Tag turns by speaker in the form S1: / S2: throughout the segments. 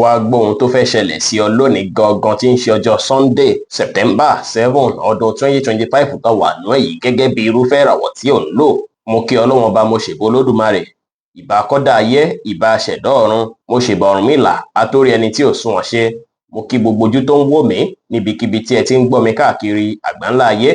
S1: Wá gbọ́ ohun tó fẹ́ ṣẹlẹ̀ sí ọ lónìí gangan tí ń ṣe ọjọ́ Sunday, September 7, ọdún 2025 tó wà nú èyí, gẹ́gẹ́ bí irúfẹ́ ìràwọ̀ tí ò ń lò. Mo kí Ọlọ́run Ọba, mo ṣèbò Olódùmarè, ìbà kọ́dá ayé, ìbà ṣẹ̀dá ọ̀run, mo ṣèbà Ọ̀rúnmìlà atórí ẹni tí ò sunwọ̀n ṣe. Mo kí gbogbo ojú tó ń wò mí níbikíbi tí ẹ ti ń gbọ́ mi káàkiri àgbáńlá ayé.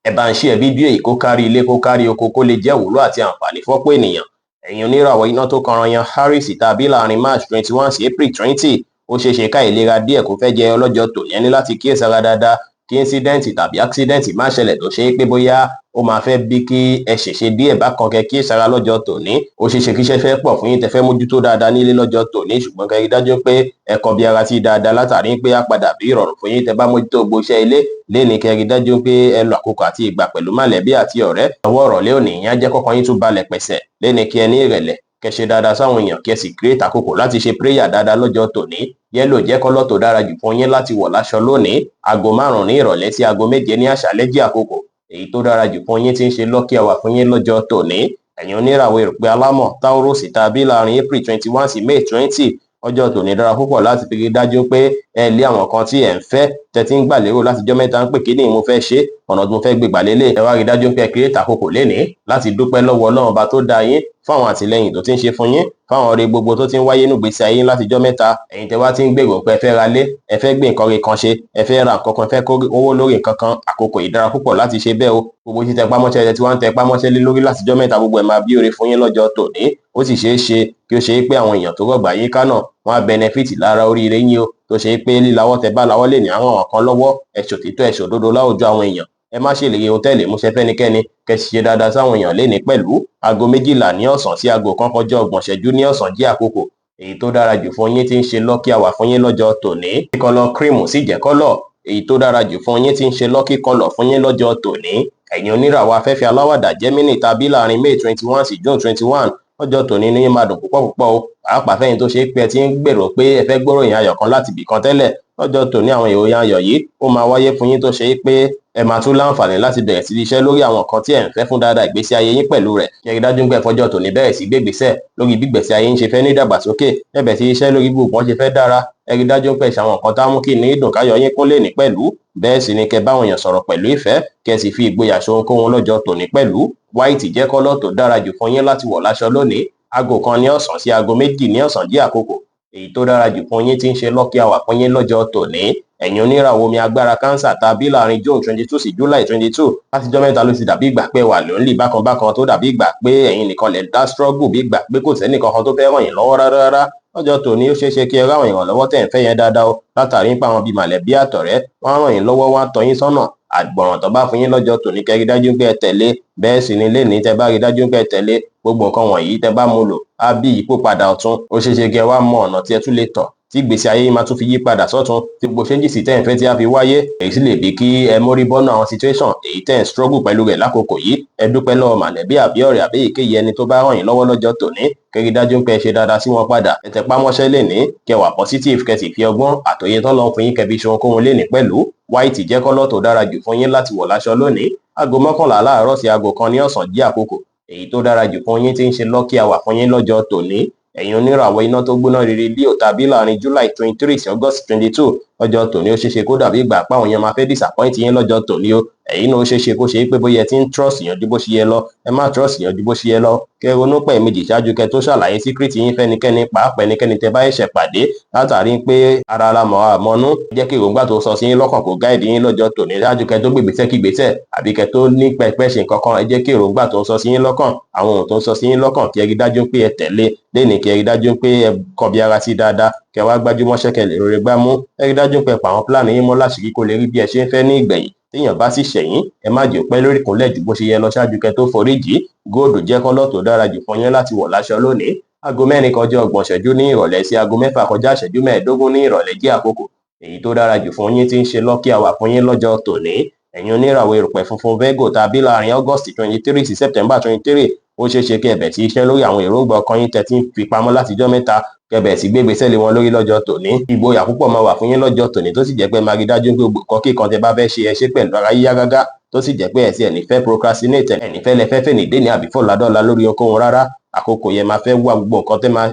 S1: Ẹ bá ń ṣe ẹ fídíò yìí kó kárí ilé, kó kárí oko, kó lè jẹ́ ìwúlò àti àǹfààní fọ́pọ̀ ènìyàn. Ẹ̀yin oníràwọ̀ iná tó kanran yan Aries tàbí láàrin March 21 sí April 20, ó ṣeé ṣe ká ìlera díẹ̀ kó fẹ́ jẹ ọlọ́jọ́ tòní. Ẹni láti kíyèsára dáadáa kí incident tàbí accident má ṣẹlẹ̀ tó ṣe é pé bóyá ó máa fẹ́ bí kí ẹ ṣèṣe díẹ̀ bákan. Kẹ́ kíyèsára lọ́jọ́ tòní. Ó ṣeé ṣe kí iṣẹ́ fẹ́ pọ̀ fún yín tẹ́ fẹ́ mójútó dáadáa nílé lọ́jọ́ tòní, ṣùgbọ́n kẹ́ rí dájú pé ẹ kọbi ara sí dáadáa, látàrí pé á padà bí ìrọ̀rùn fún yín tẹ́ bá mójútó gbogbo iṣẹ́ ilé léni. Kẹ́ rí dájú pé ẹ lo àkókò àti ìgbà pẹ̀lú mọ̀lẹ́bí àti ọ̀rẹ́. Ọwọ́ ìrọ̀lẹ́ òní ìyẹn á jẹ́ kọ́kàn yín tún balẹ̀ pẹ̀sẹ̀ léni. Kí ẹ ní ìrẹ̀lẹ̀, kẹ́ ṣe dáadáa sáwọn èèyàn, kí ẹ sì create àkókò láti ṣe prayer dáadáa lọ́jọ́ tòní. Yellow jẹ́ colour tó dára jù fún yín láti wọ̀ láṣọ lónìí. Aago 5 ní ìrọ̀lẹ́ sí aago 7 ní àṣálẹ́ jẹ́ àkókò èyí tó dára jù fún yín tí ń ṣe lucky hour fún yín lọ́jọ́ tòní. Ẹ̀yin oníràwọ̀ erùpẹ̀ alámọ̀ Taurus tàbí láàrin April 21 sí May 20, ọjọ́ tòní dára púpọ̀ láti fi rí dájú pé ẹ lé àwọn kan tí ẹ̀ ń fẹ́ tẹ́tí ń gbà lérò látijọ́ mẹ́ta ń pè kí ni mo fẹ́ ṣe, ọ̀nà tí mo fẹ́ gbé gbà lélẹ̀. Ẹ wá rí dájú pé ẹ create àkókò lénìí láti dúpẹ́ lọ́wọ́ Ọlọ́run Ọba tó dá yín, fún àwọn àtìlẹyìn tó ti ń ṣe fún yín, fáwọn oore gbogbo tó ti ń wáyé nínú ìgbésí ayé yín látijọ́ mẹ́ta. Ẹ̀yin tẹ́ wá ti ń gbèrò pé ẹ fẹ́ ra lé, ẹ fẹ́ gbé nǹkan re kan ṣe, ẹ fẹ́ ra nǹkan kan, ẹ fẹ́ kó owó lórí nǹkan kan, àkókò yìí dára púpọ̀ láti ṣe bẹ́ẹ̀ o. Gbogbo tí tẹpá mọ́ṣẹ́ tí wọ́n ń tẹpá mọ́ṣẹ́ lé lórí látijọ́ mẹ́ta, gbogbo ẹ̀ máa bí oore fún yín lọ́jọ́ tòní. Ó sì ṣeé ṣe kí ó ṣe é pé àwọn èèyàn tó rọ̀gbà yín ká náà, wọ́n á benefit lára oríire yín o, tó ṣe é pé lílawọ́ tẹ bá lawọ́ lè ní àwọn kan lọ́wọ́. Ẹ ṣòtítọ́, ẹ ṣòdodo láwùjọ àwọn èèyàn. Ẹ má ṣèlérí ohun tẹ́ lè múṣẹ fẹ́nikẹ́ni, kẹ́ sì ṣe dáadáa sáwọn èèyàn lénìí pẹ̀lú. Aago 12 ní ọ̀sán sí aago 1 kọjá 30 ìṣẹ́jú ní ọ̀sán jẹ́ àkókò èyí tó dára jù fún yín tí ń ṣe lucky hour fún yín lọ́jọ́ tòní. Colour cream sì jẹ́ colour èyí tó dára jù fún yín tí ń ṣe lucky colour fún yín lọ́jọ́ tòní. Ẹ̀yin oníràwọ̀ afẹ́fẹ́ aláwàdà Gemini tàbí láàrin May 21 sí June 21, lọ́jọ́ tòní ní yín máa dùn púpọ̀ púpọ̀ o, pàápàá fẹ́yìn tó ṣe é pé ẹ ti ń gbèrò pé ẹ fẹ́ gbóròyìn ayọ̀ kan láti ibì kan tẹ́lẹ̀. Lọ́jọ́ tòní, àwọn ìròyìn ayọ̀ yìí ó máa wáyé fún yín, tó ṣe é pé ẹ máa tún láǹfààní láti bẹ̀rẹ̀ sí iṣẹ́ lórí àwọn nǹkan tí ẹ̀ ń fẹ́ fún dáadáa ìgbésí ayé yín pẹ̀lú rẹ̀. Kí ẹ rí dájú pé ẹ fọjọ́ tòní bẹ̀rẹ̀ sí gbégbèsẹ̀ lórí bí ìgbésí ayé yín ṣe fẹ́ ní ìdàgbàsókè, ẹ bẹ̀rẹ̀ sí iṣẹ́ lórí bí gbogbo wọn ṣe fẹ́ dára. Ẹ rí dájú pé ẹ ṣe àwọn nǹkan tá mú kí ní ìdùn káyọ̀ yín kún lè ní pẹ̀lú. Bẹ́ẹ̀ sì ni kẹ́ báwọn èèyàn sọ̀rọ̀ pẹ̀lú ìfẹ́, kẹ́ sì fi ìgboyà ṣe ohunkóhun lọ́jọ́ tòní pẹ̀lú. White jẹ́ colour tó dára jù fún yín láti wọ̀ láṣọ lónìí. Aago 1 ní ọ̀sán sí aago 2 ní ọ̀sán jẹ́ àkókò èyí tó dára jù fún yín tí ń ṣe lucky hour fún yín lọ́jọ́ tòní. Ẹ̀yin oníràwọ̀ omi agbára Cancer tàbí láàrin June 22 sí July 22, látijọ́ mẹ́ta ló ti dàbí ìgbà pé wà lonely bákan bákan, tó dàbí ìgbà pé ẹ̀yin nìkan lè dá struggle, bí ìgbà pé kò sẹ́nì kankan tó fẹ́ ràn yín lọ́wọ́ rárá rárá. Lọ́jọ́ tòní, ó ṣeé ṣe kí ẹ ráwọn ìrànlọ́wọ́ tẹ̀ ń fẹ́ yẹn dáadáa o, látàrí ń pa àwọn bíi màlẹ́bí àtọ̀rẹ́, wọ́n á ràn yín lọ́wọ́, wọ́n á tọ́ yín sọ́nà. Àgbọ̀ràn tó bá fún yín lọ́jọ́ tòní, kẹ́ rí dájú pé ẹ tẹ̀lé. Bẹ́ẹ̀ sì ni lénìí, tẹ́ bá rí dájú pé ẹ tẹ̀lé gbogbo nǹkan wọ̀nyí, tẹ́ bá mú lò, á bí ìyípo padà ọ̀tun. Ó ṣeé ṣe kí ẹ wá mọ ọ̀nà tí ẹ tún lè tọ̀ tí ìgbésí ayé yín máa tún fi yí padà sọ́tun, tí gbogbo changes tẹ́ ń fẹ́ tí a fi wáyé. Èyí sì lè bí kí ẹ mórí bọ́nà àwọn situation èyí tẹ́ ń struggle pẹ̀lú rẹ̀ lákòókò yìí. Ẹ dúpẹ́ lọ́wọ́ màlẹ́bí àbí ọ̀rẹ́ àbí èyíkéyìí ẹni tó bá ràn yín lọ́wọ́ lọ́jọ́ tòní, kẹ́ rí dájú pé ẹ ṣe dáadáa sí wọn padà. Ẹ tẹpá mọ́ṣẹ́ lénìí, kẹ́ wà positive, kẹ́ sì fi ọgbọ́n àtòye tọ́lọ́run fún yín, kẹ́ fi ṣe ohunkóhun lénìí pẹ̀lú. White jẹ́ colour tó dára jù fún yín láti wọ̀ láṣọ lónìí. Aago 11 láàárọ̀ sí aago 1 ní ọ̀sán jẹ́ àkókò èyí tó dára jù fún yín tí ń ṣe lucky hour fún yín lọ́jọ́ tòní. Ẹ̀yin oníràwọ̀ iná tó gbóná rere Leo tàbí láàrin July 23 sí August 22, lọ́jọ́ tòní, ó ṣeéṣe kó dàbí ìgbà páwọn èèyàn máa fẹ́ disappoint yín lọ́jọ́ tòní o. Ẹ̀yin náà, ó ṣeéṣe kó ṣe pé bóyá ẹ ti ń trust yàn ju bó ṣe yẹ lọ. Ẹ má trust yàn ju bó ṣe yẹ lọ. Kẹ́ ronú pẹ̀ méjì ṣáájú kẹ́ tó ṣàlàyé secret yín fẹ́nikẹ́ni, pàápàá ẹnikẹ́ni tẹ́ bá ṣẹ̀ṣẹ̀ pàdé, látàrí pé ara la mọ̀ àmọ́nú. Jẹ́ kí èròǹgbà tó sọ sí yín lọ́kàn kó guide yín lọ́jọ́ tòní ṣáájú kẹ́ tó gbégbèsè kí gbèsè àbí kẹ́ tó ní pẹpẹ ṣe nǹkan kan. Ẹ jẹ́ kí èròǹgbà tó ń sọ sí yín lọ́kàn, àwọn ohun tó ń sọ sí yín lọ́kàn, kí ẹ rí dájú pé ẹ tẹ̀lé lénìí. Kí ẹ rí dájú pé ẹ kọbi ara sí dáadáa, kẹ́ wá gbájúmọ́ṣẹ́, kẹ́ lè rere gbámú. Ẹ rí dájú pé ẹ pa àwọn plan yín mọ́ láṣìírí, kó lè rí bí ẹ ṣe ń fẹ́ ní ìgbẹ̀yìn. Téèyàn bá sì ṣẹ̀yìn, ẹ má jẹ́ ó pẹ́ lórí ìkúnlẹ̀ ju bó ṣe yẹ lọ ṣáájú kẹ́ tó foríjì. Gold jẹ́ colour tó dára jù fún yín láti wọ̀ láṣọ lónìí. Aago 4 kọjá 30 ìṣẹ́jú ní ìrọ̀lẹ́ sí aago 6 kọjá ìṣẹ́jú 15 ní ìrọ̀lẹ́ jẹ́ àkókò èyí tó dára jù fún yín tí ń ṣe lucky hour fún yín lọ́jọ́ tòní. Ẹ̀yin oníràwọ̀ erùpẹ̀ funfun Virgo tàbí láàrin August 23 sí September 23, ó ṣeé ṣe kí ẹ bẹ̀rẹ̀ sí iṣẹ́ lórí àwọn èròǹgbà ọkàn yín tẹ́ ti ń fi pamọ́ látijọ́ mẹ́ta, kẹ́ bẹ̀rẹ̀ sí gbégbèsè lé wọn lórí lọ́jọ́ tòní. Ìgboyà púpọ̀ máa wà fún yín lọ́jọ́ tòní, tó sì jẹ́ pé máa rí dájú pé gbogbo nǹkan kíkan tẹ́ bá fẹ́ ṣe, ẹ ṣe pẹ̀lú ara yíyá gágá, tó sì jẹ́ pé ẹ sì ẹ̀ ní fẹ́ procrastinate, ẹ̀ ní fẹ́ lẹ fẹ́ fẹ́ ní dé ní àbí fọ̀ládọ́la lórí ohunkóhun rárá. Àkókò yẹn máa fẹ́ wá gbogbo nǹkan tẹ́ máa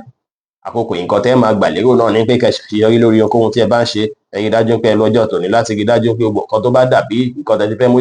S1: Àkókò nǹkan tẹ́ máa gbà lérò náà ní pé kẹ́ ṣàṣeyọrí lórí ohunkóhun tí ẹ bá ń ṣe. Ẹ rí dájú pé ẹ lọ́jọ́ tòní láti rí dájú pé gbogbo nǹkan tó bá dàbí nǹkan tẹ́ ti fẹ́ mú.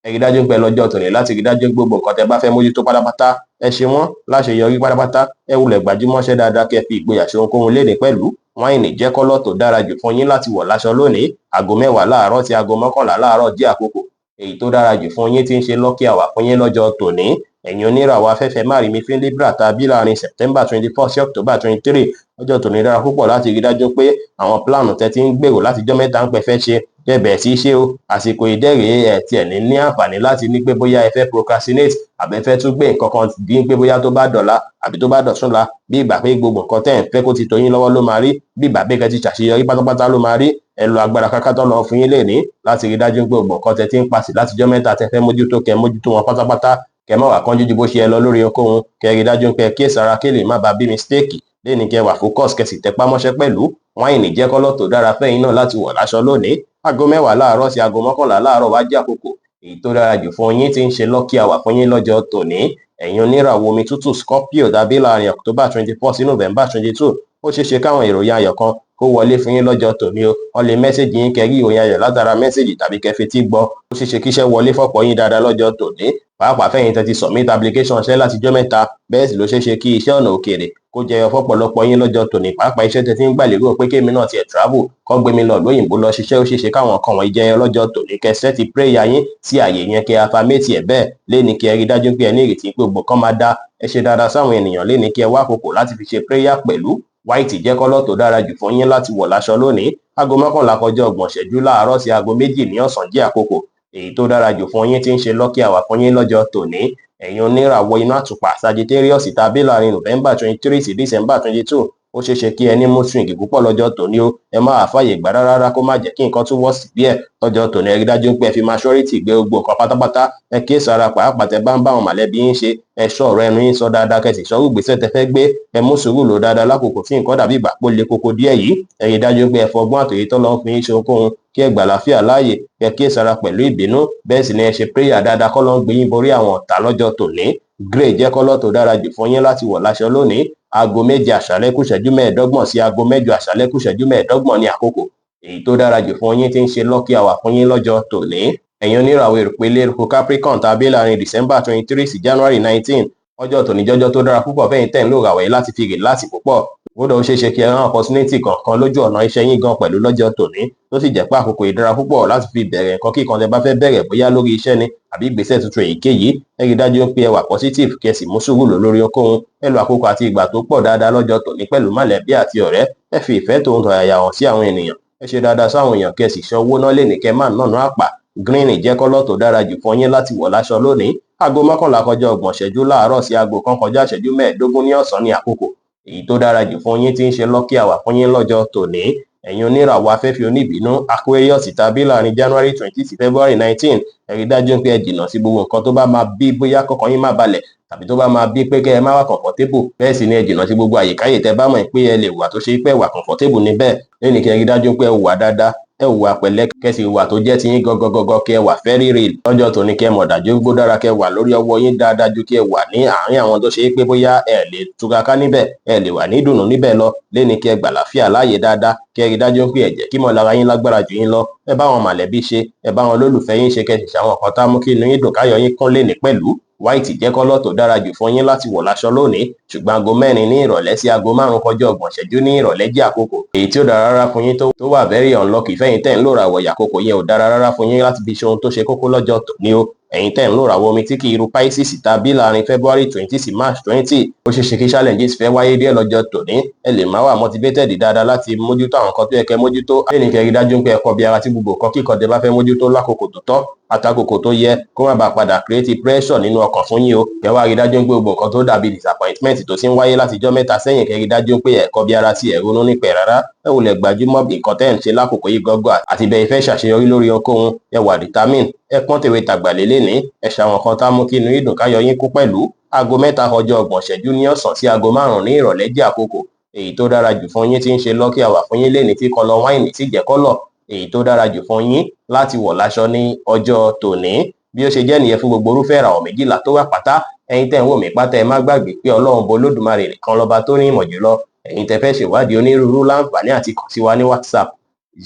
S1: Ẹ rí dájú pé lọ́jọ́ tòní láti rí dájú pé gbogbo nǹkan tẹ́ bá fẹ́ mójútó pátápátá, ẹ ṣe wọ́n láṣeyọrí pátápátá. Ẹ wulẹ̀ gbajúmọ̀ṣẹ́ dáadáa, kẹ́ fi ìgboyà ṣe ohunkóhun léde pẹ̀lú. Wáìnì jẹ́ colour tó dára jù fún yín láti wọ̀ láṣọ lónìí. Aago 10 láàárọ̀ tí aago 11 láàárọ̀ jẹ́ àkókò èyí tó dára jù fún yín tí ń ṣe lucky hour fún yín lọ́jọ́ tòní. Ẹ̀yin oníràwọ̀ afẹ́fẹ́ márìmí fín Libra tàbí láàrin September 24 sí October 23, ọjọ́ tòní dára púpọ̀ láti rí dájú pé àwọn plan tẹ́ ti ń gbèrò látijọ́ mẹ́ta ń pẹ́ fẹ́ ṣe, kẹ́ bẹ̀rẹ̀ sí í ṣe o. Àsìkò ìdẹ́rẹ̀ẹ́ ẹ̀ tiẹ̀ ní àǹfààní láti ní pé bóyá ẹ fẹ́ procrastinate àbẹ fẹ́ tún gbé nǹkan kan bí pé bóyá tó bá dọ̀la àbí tó bá dọ̀túnla. Bí ìgbà pé gbogbo nǹkan tẹ́ ẹ̀ ń fẹ́ kó ti tó yín lọ́wọ́ ló máa rí, bí ìgbà pé kẹ́ ti ṣàṣeyọrí pátápátá ló máa rí. Ẹ lo agbára káká tó lọ fún yín lénìí láti rí dájú pé gbogbo nǹkan tẹ́ ti ń pasì látijọ́ mẹ́ta tẹ́ fẹ́ mójútó, kẹ́ mójútó wọn pátápátá. Kẹ́ má wá kánjú ju bó ṣe yẹ lọ lórí ohunkóhun. Kẹ́ rí dájú pé kíyèsára kí lè má ba bí mistake lénìí. Kẹ́ wà focus, kẹ́ sì tẹpá mọ́ṣẹ́ pẹ̀lú. Wáìnì jẹ́ colour tó dára fẹ́yìn náà láti wọ̀ láṣọ lónìí. Aago 10 láàárọ̀ sí aago 11 láàárọ̀ wá jẹ́ àkókò èyí tó dára jù fún yín tí ń ṣe lucky hour fún yín lọ́jọ́ tòní. Ẹ̀yin oníràwọ̀ omi tútù Scorpio tàbí láàrin October 24 sí November 22, ó ṣeé ṣe káwọn ìròyìn ayọ̀ kan kó wọlé fún yín lọ́jọ́ tòní o. Wọ́n lè message yín, kẹ́ rí ìròyìn ayọ̀ látara message tàbí kẹ́ fetí gbọ́. Ó ṣeé ṣe kíṣẹ́ wọlé fọ́pọ̀ yín dáadáa lọ́jọ́ tòní, pàápàá fẹ́yìn tẹ́ ti submit application ṣẹ́ látijọ́ mẹ́ta. Bẹ́ẹ̀ sì ló ṣeé ṣe kí iṣẹ́ ọ̀nà òkèèrè kó jẹyọ fọ́pọ̀lọpọ̀ yín lọ́jọ́ tòní, pàápàá iṣẹ́ tẹ́ ti ń gbà lérò pé kémi náà tiẹ̀ travel kọ́ gbé mi lọ lóyìnbó lọ ṣiṣẹ́. Ó ṣeé ṣe káwọn kan wọ̀nyí jẹyọ lọ́jọ́ tòní. Kẹ́ set prayer yín sí àyè yẹn, kẹ́ affirmate ẹ̀ bẹ́ẹ̀ léni, kẹ́ rí dájú pé ẹ ní ìrètí pé gbogbo kan máa dá. Ẹ ṣe dáadáa sáwọn ènìyàn léni, kí ẹ wá àkókò láti fi ṣe prayer pẹ̀lú. White jẹ́ colour tó dára jù fún yín láti wọ̀ láṣọ lónìí. Aago 11 kọjá 30 ìṣẹ́jú láàárọ̀ sí aago 2 ní ọ̀sán jẹ́ àkókò èyí tó dára jù fún yín tí ń ṣe lucky hour fún yín lọ́jọ́ tòní. Ẹ̀yin oníràwọ̀ iná àtùpà Sagittarius tàbí láàrin November 23 sí December 22, ó ṣeé ṣe kí ẹ ní mood swing púpọ̀ lọ́jọ́ tòní o. Ẹ má wàá fàyè gbà rárá kó má jẹ́ kí nǹkan tún worse díẹ̀ lọ́jọ́ tòní. Ẹ rí dájú pé ẹ fi maturity gbé gbogbo nǹkan pátápátá. Ẹ kíyèsára, pàápàá tẹ bá ń bá àwọn mọ̀lẹ́bí yín ṣe. Ẹ ṣọ́ ọ̀rọ̀ ẹnu yín sọ dáadáa, kẹ́ sì ṣọ́rú ìgbésẹ̀ tẹ fẹ́ gbé. Ẹ mú sùúrù lò dáadáa lákòókò tí nǹkan dàbí ìgbà pó le koko díẹ̀ yìí. Ẹ rí dájú pé ẹ fọgbọ́n àtòyè tó lọ́n fi yín ṣe ohunkóhun, kí ẹ gbà láfíà láàyè. Kẹ́ kíyèsára pẹ̀lú ìbínú. Bẹ́ẹ̀ sì ni ẹ ṣe prayer dáadáa kọ́ lọ́n gbé yín borí àwọn ọ̀tá lọ́jọ́ tòní. Grey jẹ́ colour tó dára jù fún yín láti wọ̀ láṣọ lónìí. Aago 7 àṣálẹ́ kù ìṣẹ́jú 25 sí aago 8 àṣálẹ́ kù ìṣẹ́jú 25 ní àkókò èyí tó dára jù fún yín tí ń ṣe lucky hour fún yín lọ́jọ́ tòní. Ẹ̀yin oníràwọ̀ erùpẹ̀ eléruku Capricorn tàbí láàrin December 23 sí January 19, ọjọ́ tòní jọjọ́ tó dára púpọ̀ fẹ́yìn tẹ̀ ń lò ràwọ̀ yìí láti fi relax púpọ̀. Kódà ó ṣeé ṣe kí ẹ rán opportunity kankan lójú ọ̀nà iṣẹ́ yín gan pẹ̀lú lọ́jọ́ tòní, tó sì jẹ́ pé àkókò ìdára púpọ̀ láti fi bẹ̀rẹ̀ nǹkan kíkan tẹ́ bá fẹ́ bẹ̀rẹ̀, bóyá lórí iṣẹ́ ni àbí ìgbésẹ̀ tuntun èyíkéyìí. Ẹ rí dájú pé ẹ wà positive, kí ẹ sì mú sùúrù lò lórí ohunkóhun. Ẹ lo àkókò àti ìgbà tó pọ̀ dáadáa lọ́jọ́ tòní pẹ̀lú mọ̀lẹ́bí àti ọ̀rẹ́. Ẹ fi ìfẹ́ tòun tọ̀yàyà hàn sí àwọn ènìyàn. Ẹ ṣe dáadáa sáwọn èèyàn, kí ẹ sì ṣọ́ owó náà lè ní kẹ́ má nànú àpà. Green jẹ́ colour tó dára jù fún yín láti wọ̀ láṣọ lónìí. Aago 11 kọjá 30 ìṣẹ́jú láàárọ̀ sí aago 1 kọjá ìṣẹ́jú 25 ní ọ̀sán ní àkókò èyí tó dára jù fún yín tí ń ṣe lucky hour fún yín lọ́jọ́ tòní. Ẹ̀yin oníràwọ̀ afẹ́fẹ́ oníbínú Aquarius tàbí láàrin January 20 sí February 19, ẹ rí dájú pé ẹ jìnnà sí gbogbo nǹkan tó bá máa bí bóyá kọ́kàn yín má balẹ̀ tàbí tó bá máa bí pé kẹ́ ẹ má wà comfortable. Bẹ́ẹ̀ sì ni ẹ jìnnà sí gbogbo àyíkáyè tẹ́ bá mọ̀ pé ẹ lè wà tó ṣe pé wà comfortable níbẹ̀. Lẹ́yìn kẹ́ ẹ rí dájú pé ẹ wà dáadáa, ẹ hùwà pẹ̀lẹ́, kẹ́ sì hùwà tó jẹ́ tiyín gangan, kẹ́ ẹ wà very real lọ́jọ́ tòní. Kẹ́ mọ̀ dájú gbó dára kẹ́ wà lórí ọwọ́ yín dáadáa ju kí ẹ wà ní àárín àwọn tó ṣe é pé bóyá ẹ lè túraká níbẹ̀, ẹ lè wà ní ìdùnnú níbẹ̀ lọ. Lẹ́ni kí ẹ gbà láfíà láàyè dáadáa, kí ẹ rí dájú pé ẹ jẹ́ kí mọ̀lára yín lágbára jù yín lọ. Ẹ bá àwọn mọ̀lẹ́bí ṣe, ẹ bá àwọn olólùfẹ́ yín ṣe, kẹ́ sì ṣàwọn nǹkan tá mú kí inú yín dùn, káyọ̀ yín kún lénìí pẹ̀lú. White jẹ́ colour tó dára jù fún yín láti wọ̀ láṣọ lónìí, ṣùgbọ́n aago 4 ní ìrọ̀lẹ́ sí aago 5 kọjá 30 ìṣẹ́jú ní ìrọ̀lẹ́ jẹ́ àkókò èyí tí ó dára rárá fún yín, tó wà very unlucky fẹ́yìn tẹ́ ń lò ràwọ̀. Àkókò yẹn ò dára rárá fún yín láti fi ṣe ohun tó ṣe kókó lọ́jọ́ tòní o. Ẹ̀yin tẹ́ ń lò ràwọ̀ omi tí kì í ru Pisces tàbí láàrin February 20 sí March 20, ó ṣeé ṣe kí challenges fẹ́ wáyé díẹ̀ lọ́jọ́ tòní. Ẹ lè má wà motivated dáadáa láti mójútó àwọn nǹkan tó yẹ kẹ́ mójútó. Lẹ́yìn kẹ́ rí dájú pé ẹ kọ́ bí ara tí gbogbo nǹkan kíkan tẹ́ bá fẹ́ mójútó lákòókò tó tọ́ àtàkòkò tó yẹ, kó má bàa padà create pressure nínú ọkàn fún yín o. Kẹ́ wá rí dájú pé gbogbo nǹkan tó dàbí disappointment tó ti ń wáyé látijọ́ mẹ́ta sẹ́yìn, kẹ́ rí dájú pé ẹ kọ́ bí ara tí ẹ ronú nípa ẹ̀ rárá. Ẹ wò lè gbajúmọ̀ nǹkan tẹ́ ń ṣe lákòókò yìí gọ́gọ́ àti bẹ́ẹ̀ fẹ́ ṣàṣeyọrí lórí ohunkóhun. Ẹ wà determine, ẹ pọ́n tèwe tàgbà lélẹ́ni, ẹ ṣàwọn kan tá mú kí inú yín dùn, káyọ̀ yín kú pẹ̀lú. Aago 3 kọjá 30 ìṣẹ́jú ní ọ̀sán sí aago 5 ní ìrọ̀lẹ́ jẹ́ àkókò èyí tó dára jù fún yín tí ń ṣe lucky hour fún yín lénìí, tí colour wine sì jẹ́ colour èyí tó dára jù fún yín láti wọ̀ láṣọ ní ọjọ́ tòní. Bí ó ṣe jẹ́ nìyẹn fún gbogbo irúfẹ́ ìràwọ̀ 12 tó wà pátá. Ẹ̀yin tẹ́ ń wò mí pátá, ẹ má gbàgbé pé Ọlọ́run bo Olódùmarè nìkan lọ́ba tó ní ìmọ̀ jùlọ. Ẹ̀yin tẹ́ fẹ́ ṣèwádìí onírúurú láǹfààní àti kàn sí wa ní WhatsApp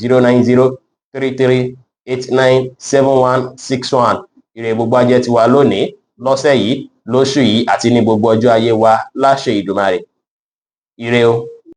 S1: 09033897161. Ire gbogbo ajẹ́ tiwa lónìí, lọ́sẹ̀ yìí, lóṣù yìí àti ní gbogbo ọjọ́ ayé wa láṣẹ Ìdùmarè. Ire o.